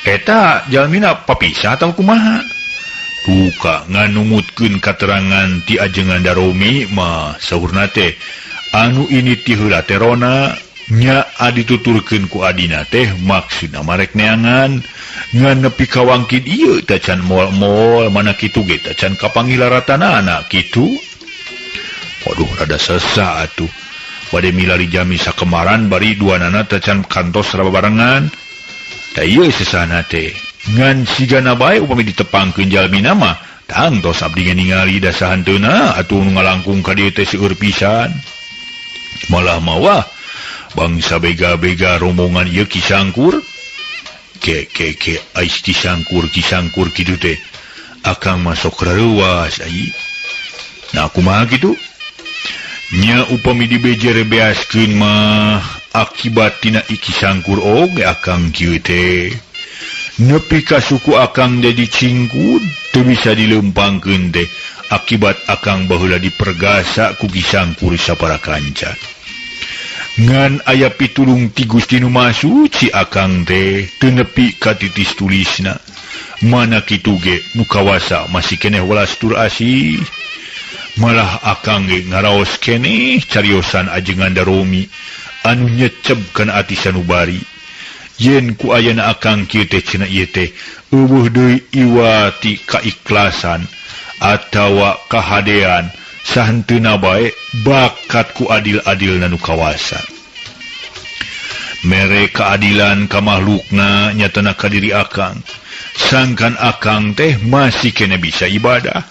Eta jalmina papisah atau kumaha? Duka nganumutkeun katerangan ti ajengan Daromi mah saurna teh anu ini ti heula teh Rona nya dituturkeun ku adina teh maksudna marek neangan ngan nepi ka wangkid ieu teh can moal-moal mana kitu ge teh can kapanggih laratanana kitu. Waduh rada sesa atuh. Bade milari jami sakemaran bari duanana teh can kantos rababarengan. Tah ieu sesana teh ngan sigana bae upami ditepangkeun jalmina mah tangtos abdi ge ningali da sahanteuna atuh nu ngalangkung ka dieu teh seueur pisan. Malah mawah bangsa bega-bega rombongan ieu Ki Sangkur. Ke ke ke ais Ki Sangkur Ki Sangkur kitu teh akang masuk rareuwas ai. Nah kumaha kitu? Nya upami dibejer beaskeun mah akibat tina iki Sangkur oge akang kieu teh. Nepi ka suku akang jadi cingkud teu bisa dileumpangkeun teh akibat akang baheula dipergasa ku Ki Sangkur sapara kanca. Ngan aya pitulung ti Gusti nu Maha Suci akang teh teu nepi ka titis tulisna. Mana kitu ge nu kawasa masih keneh welas tur asih. Malah akang ge ngaraos keneh cariosan ajengan Daromi anu nyeceb kana ati sanubari. Yen ku ayana akang kieu teh cenah ieu teh eueuh deui iwati kaikhlasan atawa kahadean sahenteuna bae bakat ku adil-adilna nu kawasa. Mere keadilan ka makhlukna nyatana ka diri akang. Sangkan akang teh masih kene bisa ibadah.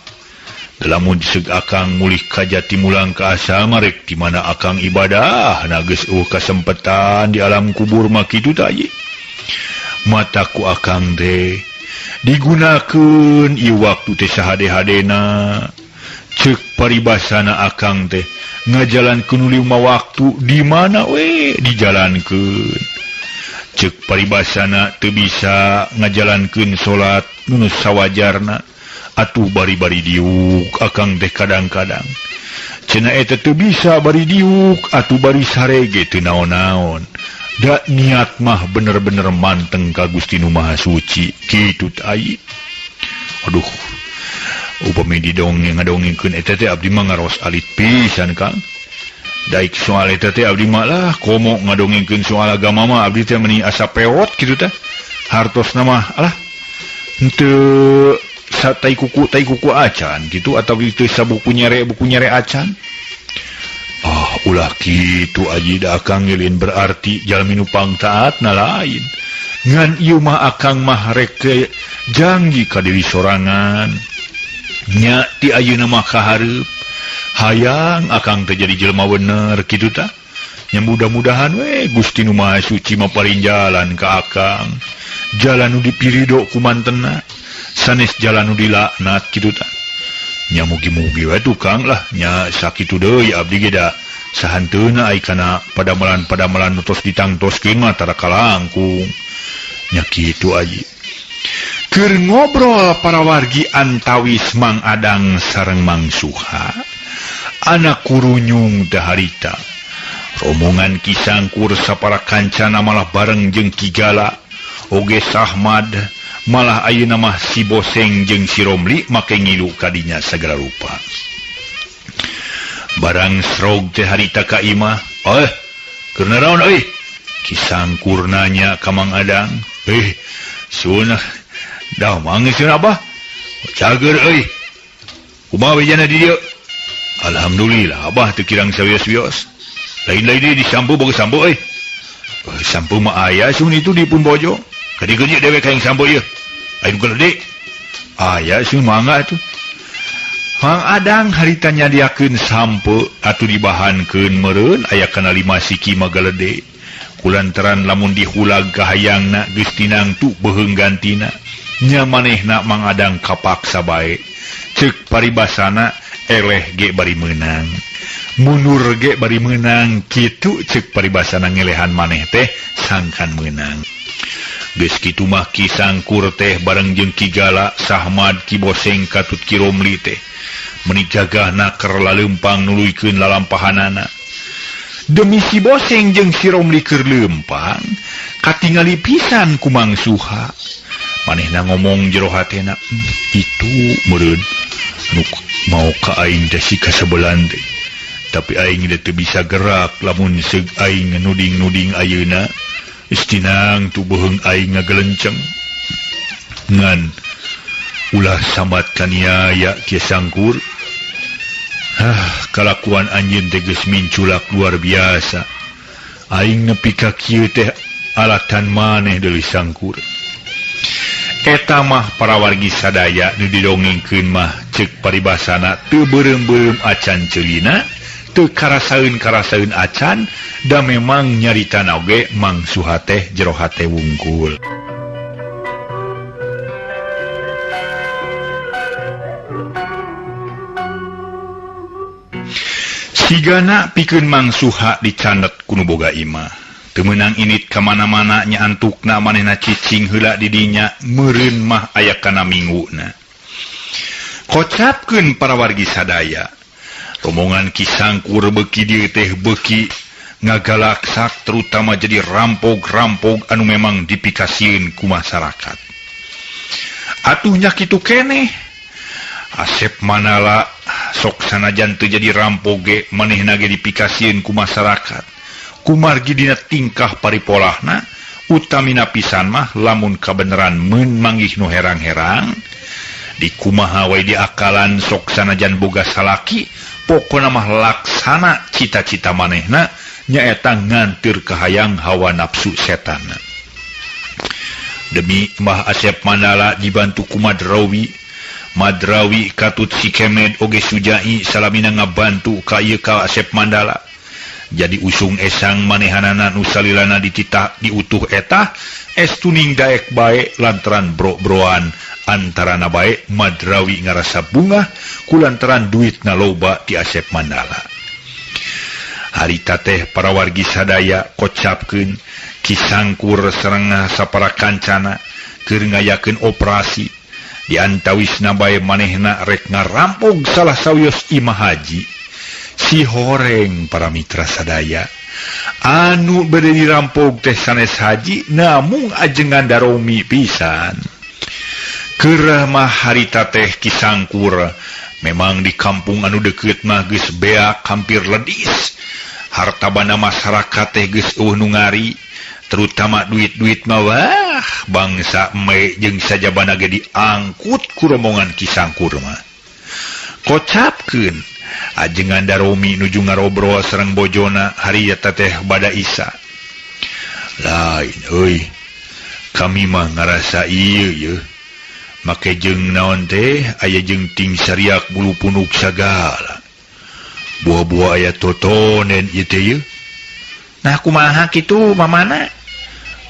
Lamun seug akang mulih ka jati mulang ka asal marek di mana akang ibadah na geus eueuh kasempetan di alam kubur mah kitu tah ieu. Mata ku akang teh digunakeun ieu waktu teh sahade-hadena. Ceuk paribasana akang teh ngajalankeun nu lima waktu di mana we dijalankeun. Ceuk paribasana teu bisa ngajalankeun salat nu sawajarna atuh bari-bari diuk akang teh kadang-kadang. Cenah eta teu bisa bari diuk atuh bari sarege teu naon-naon. Da niat mah bener-bener manteng ka Gusti Nu Maha Suci kitu ai. Aduh, upami didongeng ngadongengkeun eta teh abdi mah ngaros alit pisan Kang. Daik soal eta teh abdi mah lah komo ngadongengkeun soal agama mah abdi teh meuni asa pewot kitu teh. Hartosna mah alah henteu tai kuku acan gitu atau itu sabuku nyere buku nyere acan. Ah ulah kitu aji da akang ngelin berarti jalmi nu pangtaatna lain. Ngan ieu mah akang mah rek janji ka diri sorangan. Nya ti ayeuna mah kahareup hayang akang teh jadi jelema bener kitu tah. Nya mudah-mudahan we Gusti Nu Maha Suci mah paling jalan ka akang. Jalan nu dipirido ku mantena sanes jalan nu dilaknat kitu tah. Nya mugi-mugi we tukang lah nya sakitu deui abdi ge da sahanteuna ai kana padamelan-padamelan nu tos ditangtoskeun mah tara kalangkung. Nya kitu aji. Keur ngobrol para wargi antawis Mang Adang sareng Mang Suha. Anak kurunyung teh harita. Rombongan Ki Sangkur sapara kancana malah bareng jeung Ki Gala oge Sahmad malah ayeuna mah si Boseng jeung si Romli make ngilu kadinya sagala rupa. Barang srog teh harita ka imah, "Eh, keur naraon euy?" Ki Sangkur nanya ka Mang Adang. "Eh, sunah dah mangis abah. Cager euy. Kumaha bejana di dieu?" "Alhamdulillah abah teu kirang sawios-wios. Lain-lain deui disampu boga sampo euy." "Sampo mah aya sun itu di pun bojo. Kadi-kadi dewek hayang sampo ieu. Ayo gede. Aya sun mangga atuh." Mang Adang harita nyadiakeun sampo atuh dibahankeun meureun aya kana 5 siki magalede. Kulantaran lamun dihulag ka hayangna geus tinangtu beuheung gantina. Nya manehna Mang Adang kapaksa bae. Ceuk paribasana eleh ge bari meunang. Mundur ge bari meunang kitu ceuk paribasana ngelehan maneh teh sangkan meunang. Geus kitu mah Ki Sangkur teh bareng jeung Ki Gala, Sahmad, Ki Boseng katut Ki Romli teh meuni jagahna keur laleumpang nuluykeun lalampahanana. Demi si Boseng jeung si Romli keur leumpang, katingali pisan ku Mang Suha. Manehna ngomong jero hatena, "Itu meureun nu mau ka aing teh si kasebelan teh. Tapi aing teu bisa gerak lamun seug aing nuding-nuding ayeuna. Istinang tu beuheung aing ngagelenceng." Ngan ulah sambat kaniaya Ki Sangkur. Ah, kalakuan anjeun teh geus minculak luar biasa. Aing nepi ka kieu teh alatan maneh deui Sangkur. Eta mah para wargi sadaya nu didongengkeun mah ceuk paribasana teu beureum-beureum acan ceulina, teu karasaeun-karasaeun acan, da memang nyaritana oge Mang Suha teh jero hate wungkul. Sigana pikeun Mang Suha dicandet ku nu boga imah. Teu meunang init ka mana-mana nya antukna manehna cicing heula di dinya meureun mah aya kana mingguna. Kocapkeun para wargi sadaya. Rombongan Ki Sangkur beuki dieu teh beuki ngagalaksak terutama jadi rampog-rampog anu memang dipikasieun ku masyarakat. Atuh nya kitu keneh. Asep Manala sok sanajan teu jadi rampog ge manehna ge dipikasieun ku masyarakat. Kumargi dina tingkah paripolahna utamina pisan mah lamun kabeneran mun manggih nu herang-herang dikumaha wae diakalan sok sanajan boga salaki pokona mah laksana cita-cita manehna nyaeta nganteur kahayang hawa nafsu setan. Demi Mbah Asep Mandala dibantu ku Madrawi, Madrawi katut si Kemed oge Sujai salamina ngabantu ka ieu ka Asep Mandala. Jadi usung esang manehanana nu salilana dititah diutuh eta estuning daek bae lantaran bro-broan antarana bae Madrawi ngarasa bungah kulantaran duitna loba ti Asep Mandala. Harita teh para wargi sadaya kocapkeun Ki Sangkur sareng sapara kancana keur ngayakeun operasi di antawisna bae manehna rek ngarampog salah sawios imah haji. Si horeng para mitra sadaya Anu bade dirampok teh sanes haji namung ajengan Daromi pisan. Kerah mah harita teh Ki Sangkur memang di kampung anu deket mah geus beak hampir ledis. Harta bana masyarakat teh geus euweuh nu ngari, terutama duit-duit mah wah bangsa me jeung sajabana ge diangkut ku rombongan Ki Sangkur mah. Kocapkeun ajengan Daromi nuju ngarobrol sareng bojona harita teh bada Isa. Lain euy, kami mah ngarasa ieu ye. Make jeung naon teh aya jeung ting sariak bulu punuk sagala. Buah-buah aya totonen ieu teh ye.
Nah kumaha kitu mamana?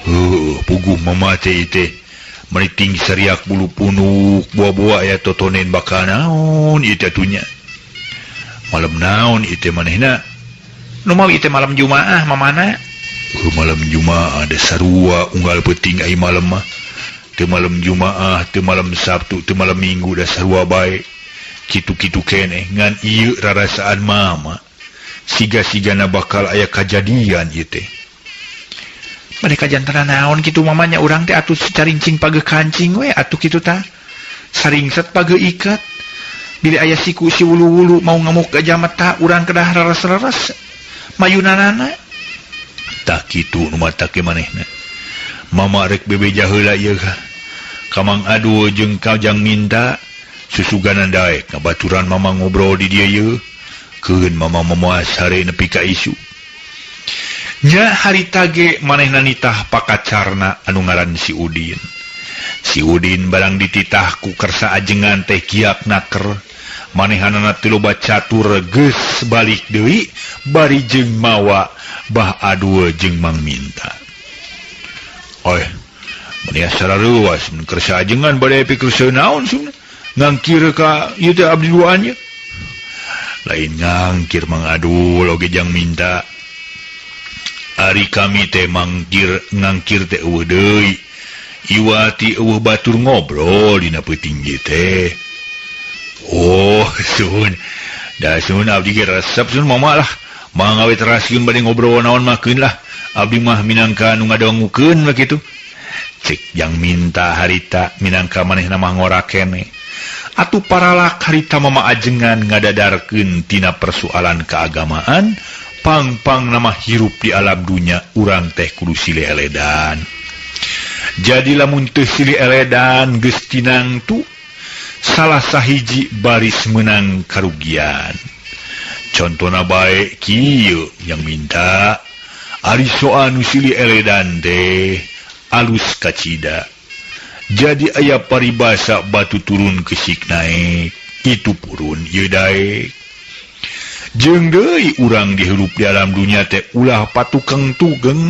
Heuh, puguh mama teh ieu teh. Meuni ting sariak bulu punuk, buah-buah aya totonen bakal naon ieu teh atunya. Malam naon ieu teh manehna?
Nu mau ieu teh malam Jumaah mamana?
Heuh, malam Jumaah da sarua unggal peuting ai malam mah. Teu malam Jumaah, teu malam Sabtu, teu malam Minggu da sarua bae. Kitu-kitu keneh ngan ieu rarasaan mama. Siga-sigana bakal aya kajadian ieu teh.
Bade kajantana naon kitu mamanya urang teh atuh carincing pageuh kancing we atuh kitu tah. Saringset pageuh iket. Bila aya siku si wulu-wulu mau ngamuk gajah mata urang kedah reres-reres mayunanana.
Tah kitu nu matak ge manehna. Mama rek bebeja heula ieu ka. Kamang Adul jeung Kajang minta susuganan daek ngabaturan mama ngobrol di dieu ye. Keun mama memuas hare nepi ka isu.
Nya harita ge manehna nitah pakacarna anu ngaran si Udin.
Si Udin barang dititah ku kersa ajengan teh kiak naker. Manehanana teu loba catur geus balik deui bari jeung mawa Bah Adul jeung Mang Minta. Oy, meni asa rareuwas mun kersa ajengan bade pikir naon sun. Ngangkir ka ieu teh abdi duaan ye. Lain ngangkir Mang Adul oge jang minta. Ari kami teh mangkir ngangkir teh eueuh deui. Iwati eueuh batur ngobrol dina peuting ieu teh. Oh, sun. Da sun abdi ge resep sun mama lah. Mangga we teraskeun bade ngobrol naon makeun lah. Abdi mah minangka nu ngadongukeun we kitu.
Cek jang minta harita minangka manehna mah ngora keneh. Atuh paralak harita mama ajengan ngadadarkeun tina persoalan keagamaan, pang-pang nama hirup di alam dunya urang teh kudu silih eledan. Jadi lamun teu silih eledan geus tinangtu salah sahiji baris menang karugian. Contona bae kieu yang minta ari soal nu silih eledan teh alus kacida. Jadi aya paribasa batu turun kesik naik, itu purun ieu daek. Jeung deui urang dihirup di alam dunya teh ulah patukeng tugeng.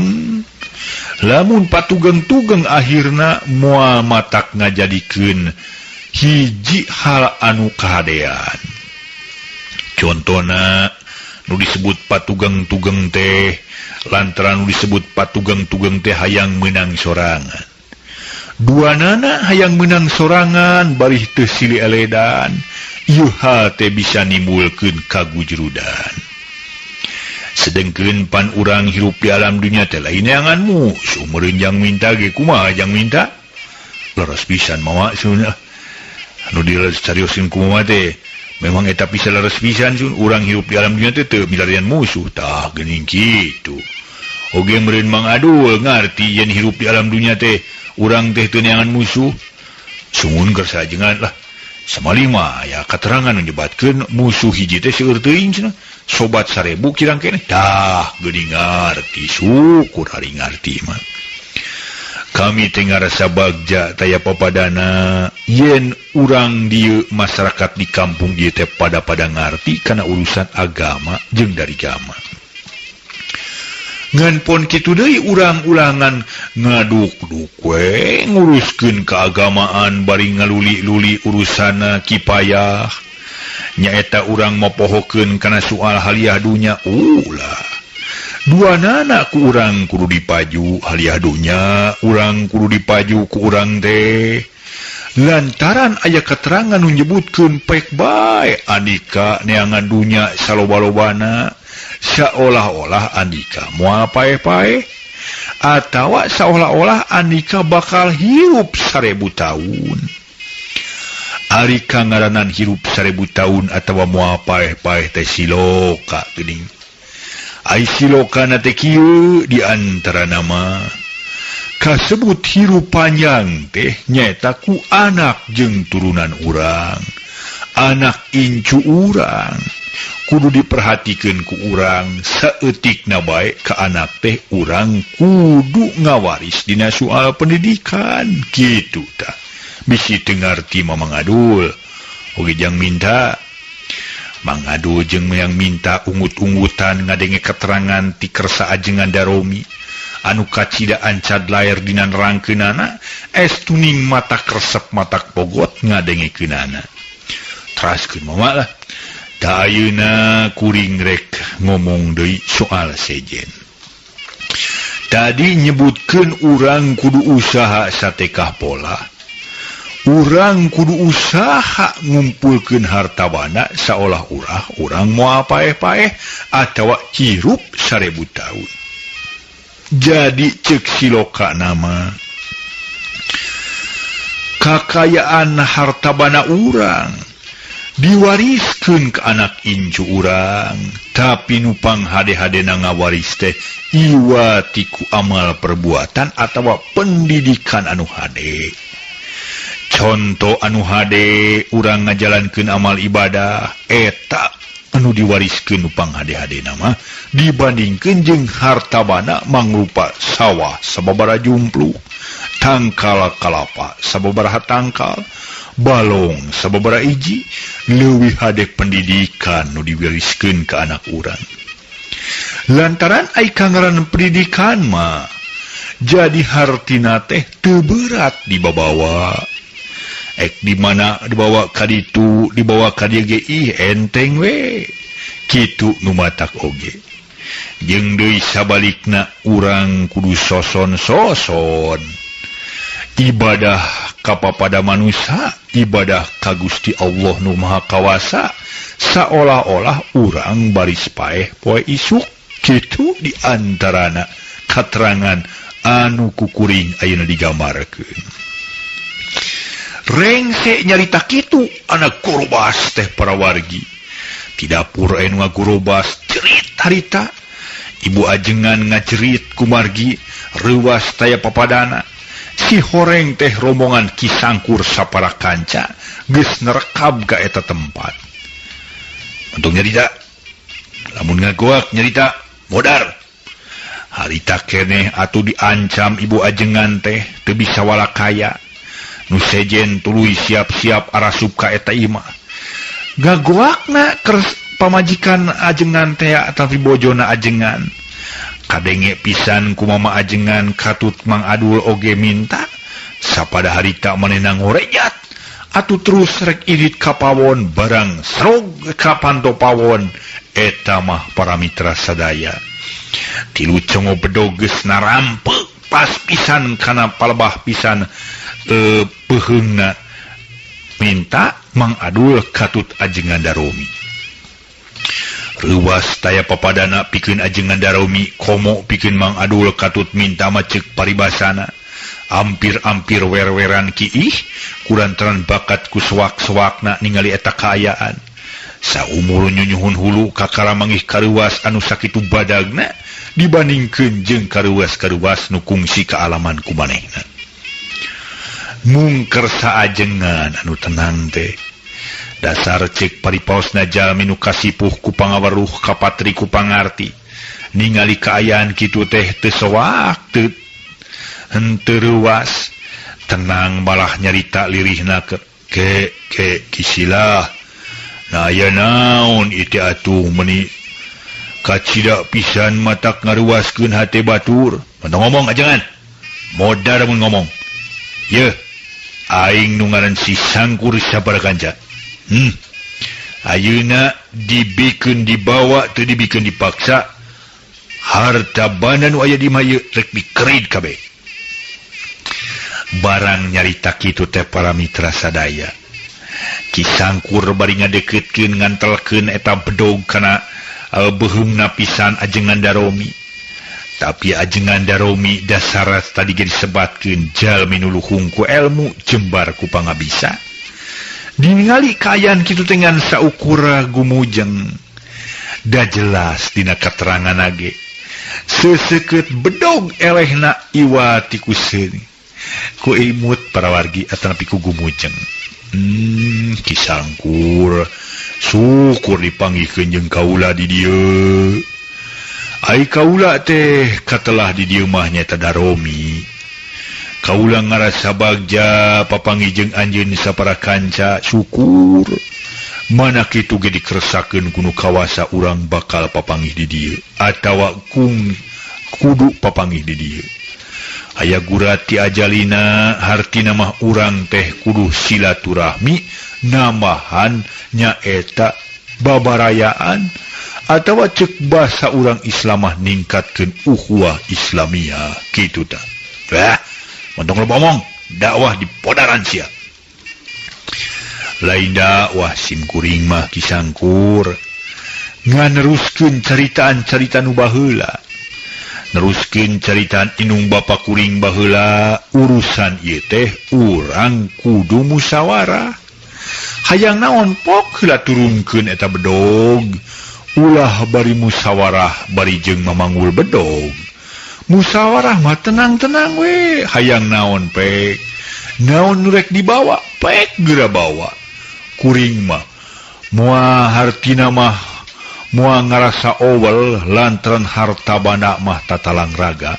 Lamun patugeng tugeng akhirna moal matak ngajadikeun hiji hal anu kahadean. Contona nu disebut patugeng tugeng teh lantaran nu disebut patugeng tugeng teh hayang meunang sorangan. Dua nana hayang menang sorangan barih teu silih eledan, ieu hal teh bisa nimbulkeun kagujrudan. Sedengkeun pan urang hirup di alam dunya teh lain neangan musuh meureun jang minta ge kumaha jang minta? Leres pisan mawa sun. Anu dicariosin kumaha teh memang eta bisa leres pisan sun urang hirup di alam dunya teh teu milarian musuh tah geuning kitu. Oge meureun Mang Adul ngarti yen hirup di alam dunya teh urang teh teu neangan musuh. Sungun kersa ajengan lah. Samalima aya katerangan nu nyebatkeun musuh hiji teh seueur teuing cenah. Sobat 1000 kirang keneh. Tah geuning ngarti syukur ari ngarti mah. Kami teh ngarasa bagja taya papadana yen urang dieu masyarakat di kampung dieu teh pada-pada ngarti kana urusan agama jeung dari agama. Ngan pon kitu deui urang ulangan ngaduk-duk we nguruskeun keagamaan bari ngaluli-luli urusana kipayah. Nyaeta urang mopohokeun kana soal haliah dunya ulah. Dua nana ku urang kudu dipaju haliah dunya, urang kudu dipaju ku urang teh. Lantaran aya keterangan nu nyebutkeun pek bae andika neangan dunya saloba-lobana.
Seolah-olah andika moal paeh-paeh atawa seolah-olah andika bakal hirup 1000 tahun. Ari kangaranan hirup 1000 tahun atawa moal paeh-paeh teh siloka geuning. Ai silokana teh kieu di antara nama kasebut hirup panjang teh nyaeta ku anak jeung turunan urang, anak incu urang. Kudu diperhatikeun ku urang saeutikna bae ka anak teh urang kudu ngawaris dina soal pendidikan kitu tah. Bisi teu ngarti mah mangadul oge jang minta. Mangadul jeung yang minta ungut-ungutan ngadenge keterangan ti kersa ajengan Daromi anu kacida ancad lair dina nerangkeunana es tuning matak resep matak pogot ngadengekeunana. Teraskeun mama lah. Da ayeuna kuring rek ngomong deui soal sejen. Tadi nyebutkeun urang kudu usaha satekah pola. Urang kudu usaha ngumpulkeun harta bana saolah-olah urang moal paeh-paeh atawa hirup 1000 tahun. Jadi cek siloka nama kakayaan harta bana urang diwariskeun ke anak incu urang, tapi nupang hade-hadena ngawaris teh iwati ku amal perbuatan atawa pendidikan anu hade. Contoh anu hade urang ngajalankeun amal ibadah eta anu diwariskeun nupang hade-hadena mah dibandingkeun jeung harta bana mangrupa sawah sababaraha jumpluk, tangkal kalapa sababaraha tangkal, balong sababaraha hiji, leuwih hade pendidikan nu diwariskeun ka anak urang. Lantaran ai kangaran pendidikan mah jadi hartina teh teu berat dibabawa. Ek di mana dibawa ka ditu, dibawa ka dieu ge ih enteng we. Kitu nu matak oge. Jeung deui sabalikna urang kudu soson-soson. Ibadah kapapada manusia, ibadah ka Gusti Allah nu Maha Kawasa, saolah-olah urang baris paeh poe isuk. Kitu di antarana katerangan anu kukuring ayeuna digambarkeun. Rengse nyarita kitu anak korobas teh para wargi. Di dapur anu ngagorobas cerit harita. Ibu ajengan ngacerit kumargi reuwas taya papadana. Si horeng teh rombongan Ki Sangkur sapara kanca geus nerekab ka eta tempat. Untung nyarita. Lamun ngagoak nyarita modar. Harita keneh atuh diancam ibu ajengan teh teu bisa walakaya. Nu sejen tuluy siap-siap arasup ka eta imah. Gagoakna keur pamajikan ajengan teh atawi bojona ajengan. Kadenge pisan ku mama ajengan katut Mang Adul oge minta sapada harita manehna ngorejat atuh terus rek irit ka pawon barang srog ka panto pawon eta mah para mitra sadaya. Tilu congo bedog geus narampe pas pisan kana palebah pisan peuheungna minta Mang Adul katut ajengan Daromi. Reuwas taya papadana pikeun ajengan Daromi komo pikeun Mang Adul katut minta mah ceuk paribasana. Ampir-ampir wer-weran kiih kulantaran bakat ku sewak-sewakna ningali eta kaayaan. Saumur nyunyuhun hulu kakara manggih kareuwas anu sakitu badagna dibandingkeun jeung kareuwas-kareuwas nu kungsi kaalaman ku manehna. Mung kersa ajengan anu tenang teh. Dasar cek paripaosna jalmi nu kasipuh ku pangaweruh kapatri ku pangarti. Ningali kaayaan kitu teh teu soak teu henteu reuwas. Tenang malah nyarita lirihna ke ke kisilah. Nah aya naon ieu teh atuh meuni kacida pisan matak ngaruaskeun hate batur. Mantong ngomong ajengan. Modar mun ngomong. Yeuh, aing nu ngaran si Sangkur sabaraha kanca. Ayeuna dibikeun dibawa teu dibikeun dipaksa. Harta banda nu aya di imah ieu rek dikerid kabeh. Barang nyarita kitu teh para mitra sadaya. Ki Sangkur bari ngadeukeutkeun ngantelkeun eta bedog kana Beuheungna pisan ajengan Daromi. Tapi ajengan Daromi dasar tadi ge disebatkeun jalmi nu luhung ku elmu jembar ku pangabisa. Ningali kaayaan kitu teh ngan saukur gumujeng. Da jelas dina katerangan ge. Seseukeut bedog elehna iwa ti ku seuni. Ku imut para wargi atanapi ku gumujeng. Kisangkur syukur dipanggihkeun jeung kaula di dieu. Ai kaula teh katelah di dieu mah nyaeta Daromi. Kaula ngarasa bagja papanggih jeung anjeun sapara kanca syukur. Mana kitu ge dikeresakeun ku nu kawasa urang bakal papanggih di dieu atawa kung kudu papanggih di dieu. Aya gurati ajalina hartina mah urang teh kudu silaturahmi nambahan nyaeta babarayaan atawa cek basa urang Islam mah ningkatkeun ukhuwah Islamiyah kitu tah. Wah, montong loba omong, dakwah di podaran sia. Lain dakwah sim kuring mah Kisangkur. Nganeruskeun caritaan-carita nu baheula. Neruskeun caritaan indung bapa kuring baheula urusan ieu teh urang kudu musyawarah. Hayang naon pok heula turunkeun eta bedog. Ulah bari musyawarah bari jeung mamanggul bedog. Musyawarah mah tenang-tenang we, hayang naon pek. Naon nu rek dibawa pek geura bawa. Kuring mah moal hartina mah moal ngarasa owel lantaran harta banda mah tatalang raga.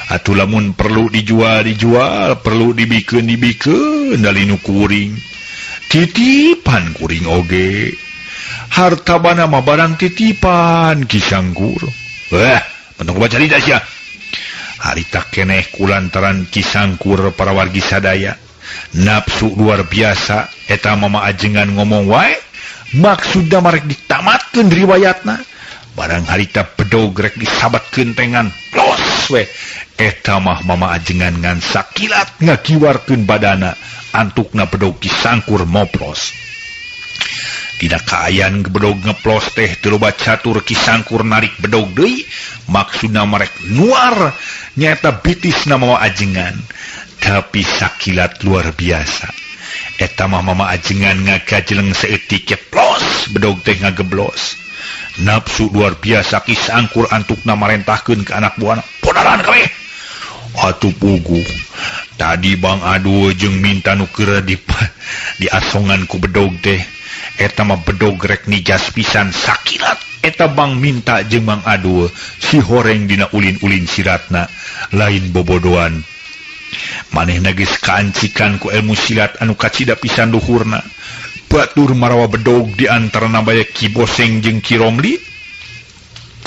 Atuh lamun perlu dijual dijual, perlu dibikeun dibikeun dalinu kuring. Titipan kuring oge. Harta banda mah barang titipan Kisangkur. Wah, mentong loba carita sia. Harita keneh kulantaran Kisangkur para wargi sadaya. Nafsu luar biasa eta mama ajengan ngomong wae. Maksudna marek ditamatkeun riwayatna. Barang harita bedog rek disabatkeun tengan plos we. Eta mah mama ajengan ngan sakilat ngakiwarkeun badana antukna bedog Kisangkur moplos. Dina kaayaan bedog ngeplos teh teu loba catur Kisangkur narik bedog deui. Maksudna marek nuar nyaeta bitisna mama ajengan. Tapi sakilat luar biasa. Eta mah mama ajengan ngagajeleng saeutik plos bedog teh ngageblos. Nafsu luar biasa Kisangkur antukna marentahkeun ka anak buahna. Podaran kabeh. Atuh puguh. Tadi Bang Adu jeung minta nu keur diasongan ku bedog teh. Eta mah bedog rek nijas pisan sakilat. Eta Bang minta jeung Bang Adu si horeng dina ulin-ulin siratna lain bobodoan. Manehna geus kaancikan ku ilmu silat anu kacida pisan luhurna. Batur marawa bedog di antarana baya Ki Boseng jeung Ki Romli.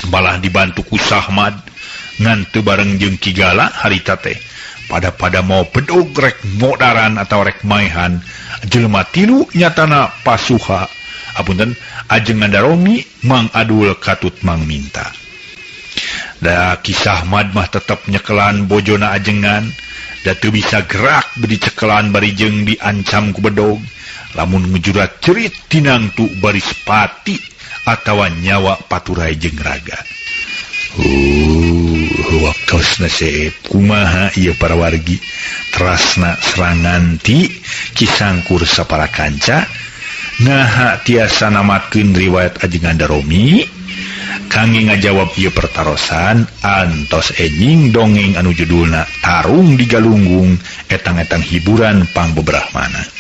Malah dibantu ku Sahmad ngan teu bareng jeung Ki Gala harita teh. Pada-pada mau bedog rek modaran atau rek maehan jelema tilu nyatana pasuha. Apunten ajengan Daromi Mang Adul katut Mang Minta. Da Ki Sahmad mah tetep nyekelan bojona ajengan. Da teu bisa gerak beri cekelan bari jeung diancam ku bedog. Lamun ngejurat cerit tinangtu baris pati atawa nyawa paturai jeung raga. Waktosna seep kumaha ieu para wargi terasna serangan ti Kisangkur sapara kanca naha tiasa namatkeun riwayat ajengan Daromi. Kangge ngajawab ieu pertarosan antos enjing dongeng anu judulna Tarung di Galunggung etang-etang hiburan pangbebrahmana.